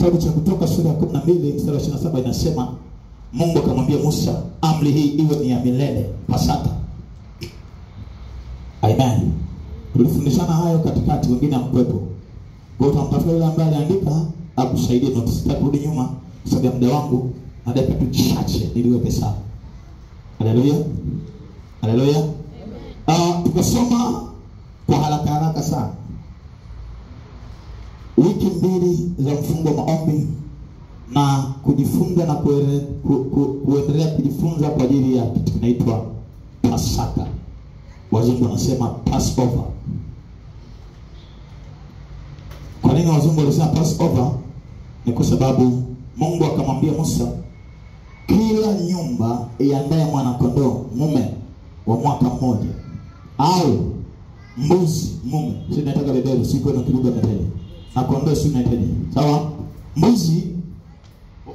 Kitabu cha Kutoka sura ya 12 mstari wa 27 inasema Mungu akamwambia Musa, amri hii iwe ni ya milele, Pasaka. Amen. Tulifundishana hayo katikati, wengine hamkuwepo. Kwa hiyo utamtafuta yule ambaye aliandika akusaidie notes. Sitaki kurudi nyuma kwa sababu ya muda wangu na dakika tu chache niliweke sawa. Haleluya. Haleluya. Tukasoma kwa haraka haraka sana wiki mbili za mfungo wa maombi na kujifunza na kuendelea kujifunza kwa ajili ya kitu kinaitwa Pasaka. Wazungu wanasema Passover. Kwa nini wazungu walisema Passover? Ni kwa sababu Mungu akamwambia Musa, kila nyumba iandae mwana kondoo mume wa mwaka mmoja au mbuzi mume. Si nataka beberu, si kwenda kiruga mbele. Na kondoo si unahitaji. Sawa? Mbuzi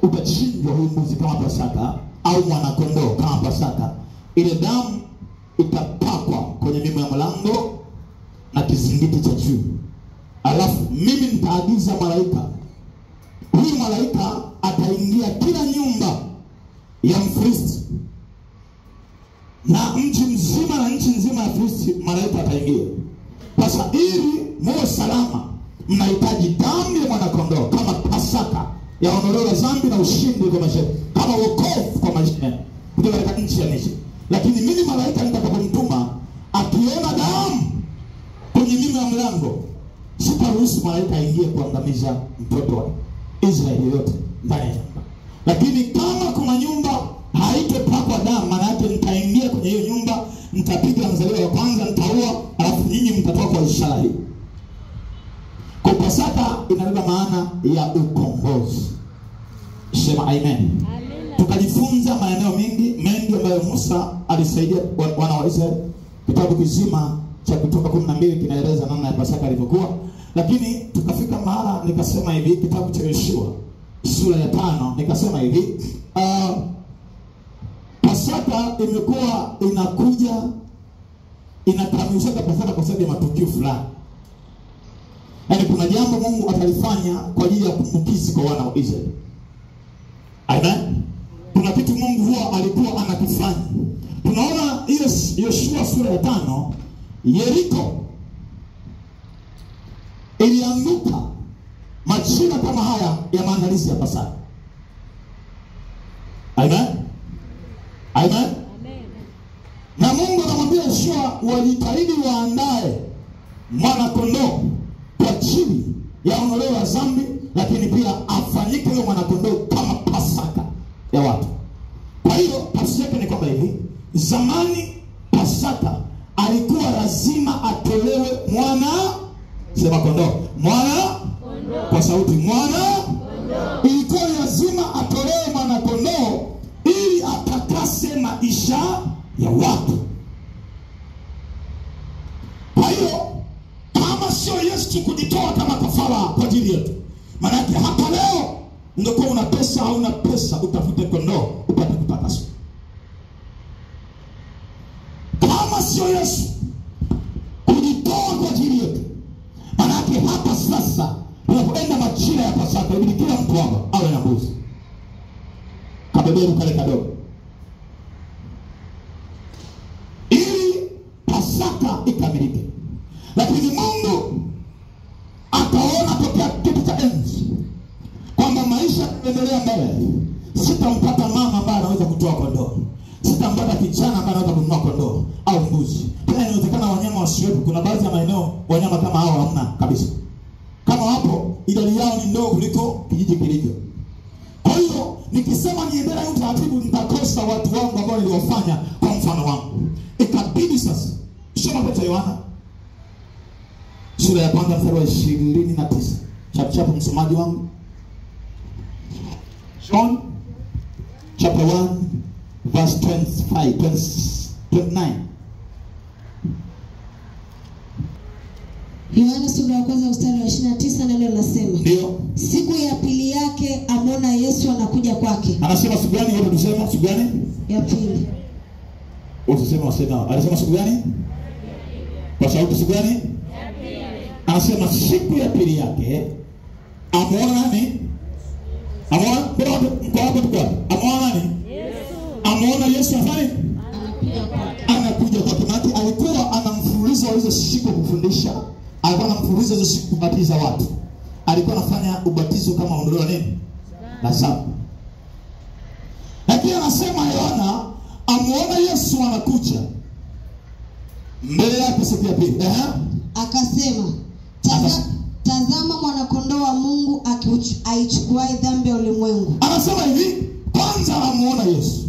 utachinjwa huyu mbuzi kama Pasaka au mwana kondoo kama Pasaka. Ile damu itapakwa kwenye mimo ya mlango na kizingiti cha juu. Alafu mimi nitaagiza malaika. Huyu malaika ataingia kila nyumba ya Mfilisti na mji mzima na nchi nzima ya Filisti, malaika ataingia. Sasa ili muwe salama, mnahitaji damu ya mwana kondoo kama Pasaka ya ondoleo la dhambi na ushindi kwa maisha, kama wokovu kwa maisha kutoka katika nchi ya Misri. Lakini mimi malaika nitakapomtuma, akiona damu kwenye mimo ya mlango, sitaruhusu malaika aingie kuangamiza mtoto wa Israeli yote ndani ya nyumba. Lakini kama kuna nyumba haitopakwa damu, maana yake nitaingia kwenye hiyo nyumba, nitapiga mzaliwa wa kwanza, nitaua, alafu nyinyi mtatoka kwa ishara hii. Kwa Pasaka inabeba maana ya ukombozi. Sema amen. Tukajifunza maeneo mengi mengi ambayo Musa alisaidia wana wa Israeli. Kitabu kizima cha Kutoka 12 kinaeleza namna ya Pasaka ilivyokuwa. Lakini tukafika mahala nikasema hivi, kitabu cha Yoshua sura ya 5 nikasema hivi, Pasaka imekuwa inakuja inakamilishwa Pasaka kwa sababu ya matukio fulani. Yaani kuna jambo Mungu atalifanya kwa ajili ya kumbukizi kwa wana wa Israeli. Amen. Kuna kitu Mungu huwa alikuwa anakifanya. Tunaona Yoshua sura ya 5, Yeriko ilianguka majira kama haya ya maandalizi ya Pasaka. Amen. Amen. Na Mungu anamwambia Yoshua wajitahidi waandae mwana kondoo kwa ajili ya ondoleo la dhambi, lakini pia afanyike huyo mwana kondoo kama Pasaka ya watu. Kwa hiyo tafsiri yake ni kwamba hivi, zamani Pasaka alikuwa lazima atolewe mwana, sema kondoo, mwana kondoo, kwa sauti mwana kondoo. Ilikuwa lazima atolewe mwana kondoo ili atakase maisha ya watu. Kwa hiyo kama sio Yesu kujitoa kama kafara kwa ajili yetu, maana yake hata leo ungekuwa una pesa au una pesa, utafute kondoo upate kutakaswa. Kama sio Yesu kujitoa kwa ajili yetu, maana yake hapa sasa tunapoenda majira ya Pasaka, ili kila mtu hapa awe na mbuzi kabeberu kale kadogo, ili Pasaka ikamilike. Lakini Mungu akaona tokea kitu cha enzi kwamba maisha yanaendelea mbele, sitampata mama ambaye anaweza kutoa kondoo, sitampata kijana ambaye anaweza kununua kondoo au mbuzi. Tena inawezekana wanyama wasiwepo. Kuna baadhi ya maeneo wanyama kama hao hamna kabisa. Kama wapo idadi yao ni ndogo kuliko kijiji kilivyo. Kwa hiyo nikisema niendelee na utaratibu nitakosa watu wangu ambao niliwafanya kwa mfano wangu. Ikabidi sasa soma kwa Yohana sura ya kwanza mstari wa 29. Chap chap msomaji wangu. John chapter 1 verse 25 29. Yohana sura ya kwanza mstari wa 29 neno linasema, ndio siku ya pili yake amona Yesu anakuja kwake. Anasema siku gani? Hebu tuseme siku gani? Ya pili. Usiseme wasema. Anasema siku gani? Kwa sauti siku gani? Ya pili. Anasema siku ya pili yake amuona nani? Amuona amuona nani? Yesu. Amuona Yesu afanye? Anakuja kwake. Anakuja kwa maana alikuwa ana mfululizo wa hizo siku kufundisha, alikuwa ana mfululizo hizo siku kubatiza watu. Alikuwa anafanya ubatizo kama ondoleo la nini? La dhambi. Lakini anasema Yohana amuona Yesu anakuja mbele yake siku ya pili. Akasema, tazama mwana-kondoo wa Mungu aichukuaye dhambi ya ulimwengu. Anasema hivi, kwanza amuona Yesu.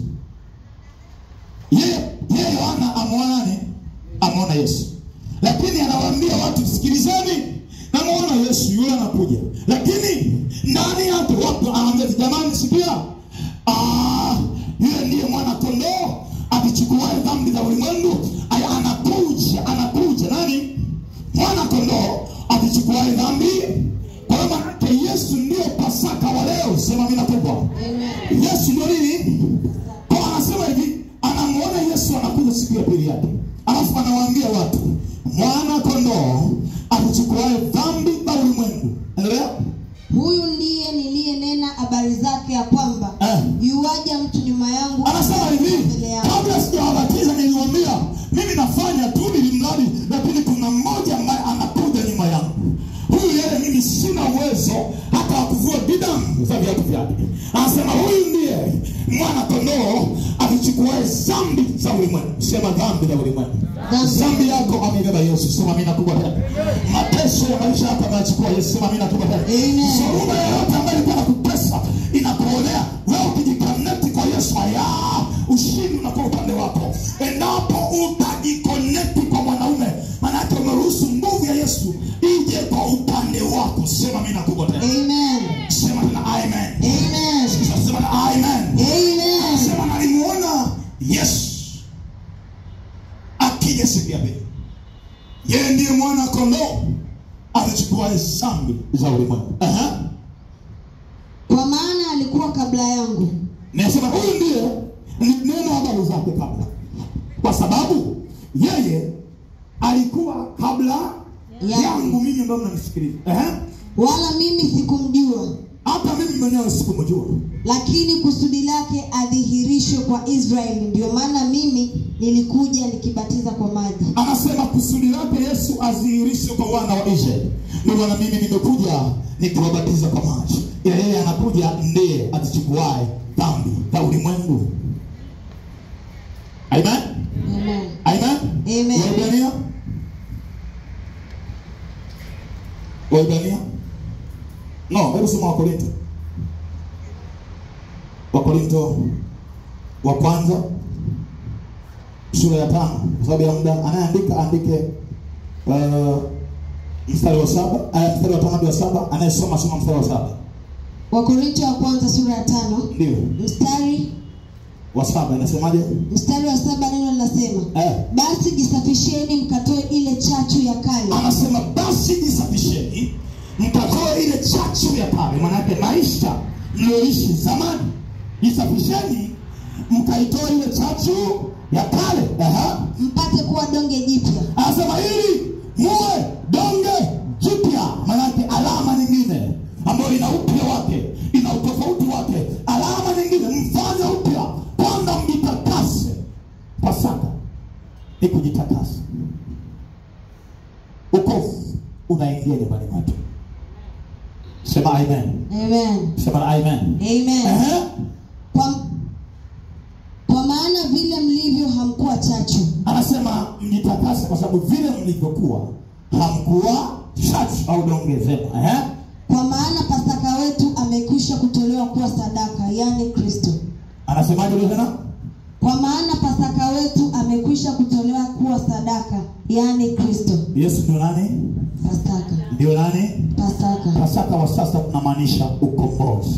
Yeye Yohana amuona nani? Amuona Yesu. Lakini anawaambia watu, sikilizeni, namuona Yesu yule anakuja. Lakini ndani yake watu anawaambia, jamani sikia, yule ndiye mwana kondoo akichukuaye dhambi za ulimwengu. Anakuja, anakuja nani? Mwana kondoo akichukuaye dhambi. Kwa maana Yesu ndiyo Pasaka wa leo. Sema mimi nakubwa. Amen. Yesu ndio nini? Kwa anasema hivi, anamuona Yesu anakuja siku ya pili yake. Alafu anawaambia watu, mwana kondoo akichukuaye dhambi za ulimwengu. Endelea. Huyu ndiye niliyenena habari zake ya kwamba yuaja mtu nyuma yangu. Anasema hivi, kabla sijawabatiza niliwaambia mimi nafanya tu ili mradi, lakini kuna mmoja ambaye anakuja nyuma yangu. Huyu yeye mimi sina uwezo hata wa kuvua bidamu za viatu vyake. Anasema huyu ndiye mwana kondoo akichukuaye dhambi za ulimwengu. Sema dhambi za ulimwengu. Dhambi yako ameibeba Yesu. Sema mimi nakubwa tena. Mateso ya maisha yako ameyachukua Yesu. Sema mimi nakubwa tena. Zoruba yoyote ambayo ilikuwa inakutesa, inakuonea, wewe ukijiconnect kwa Yesu, haya ushindi unakuwa upande wako. Endapo utajiconnect kwa mwanaume, maana yake umeruhusu nguvu ya Yesu ije kwa upande wako. Sema mimi nakubwa tena. Amen. Sema tena amen. Amen. Sema amen. Amen. Sema nalimuona Yesu akija siku ya pili. Yeye ndiye mwana kondoo alichukua dhambi za ulimwengu. Kwa maana alikuwa kabla yangu. Nasema huyu ndiye neno habari zake kabla. Kwa sababu yeye alikuwa kabla yangu mimi ambaye mnanisikiliza. Wala mimi sikumjua. Hata mimi mwenyewe sikumjua. Lakini kusudi lake adhihirishwe kwa Israeli, ndio maana mimi nilikuja nikibatiza kwa maji. Anasema kusudi lake Yesu adhihirishwe kwa wana wa Israeli. Ndio maana mimi nimekuja nikiwabatiza kwa maji. Ila yeye anakuja ndiye azichukuaye dhambi za ulimwengu. Amen. Amen. Amen. Amen. Waebrania. Waebrania. No, hebu soma Wakorinto. Wakorinto wa kwanza sura ya 5, kwa sababu ya muda anayeandika andike mstari wa 7, mstari wa 5 hadi wa 7, anayesoma soma mstari wa 7. Wakorinto wa kwanza sura ya 5. Ndio. Mstari wa 7 inasemaje? Mstari wa 7 neno linasema, basi jisafisheni mkatoe ile chachu ya kale. Anasema basi jisafisheni mkatoe ile chachu ya kale, maana yake maisha mlioishi zamani. Jisafisheni mkaitoe ile chachu ya kale, mpate kuwa donge jipya. Anasema ili muwe donge jipya, maana yake alama nyingine ambayo ina upya wake, ina utofauti wake, alama nyingine, mfanye upya. Kwanza mjitakase. Pasaka ni kujitakasa. Wokovu unaingia nyumbani mwetu. Sema amen. Amen. Sema amen. Amen. Kwa maana vile mlivyo hamkuwa chachu. Anasema mjitakase kwa sababu vile mlivyokuwa hamkuwa chachu au donge zema. Kwa maana Pasaka wetu amekwisha kutolewa kuwa sadaka, yani Kristo. Anasemaje tena? Kwa maana Pasaka wetu amekwisha kutolewa kuwa sadaka, yani Kristo. Yesu ndio nani? Pasaka. Ndio nani? Pasaka. Pasaka wa sasa tunamaanisha ukombozi.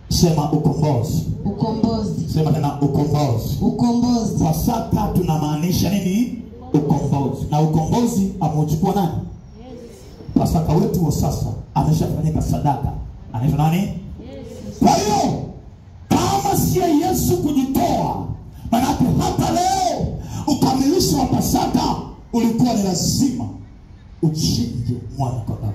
Sema ukombozi. Ukombozi. Sema tena ukombozi. Ukombozi. Pasaka tunamaanisha nini? Ukombozi. Na ukombozi ameuchukua nani? Pasaka wetu wa sasa ameshafanyika sadaka. Anaitwa nani? Yesu. Kwa hiyo kama si Yesu kujitoa, maana hata leo ukamilisho wa Pasaka ulikuwa ni lazima uchinje mwana kondoo.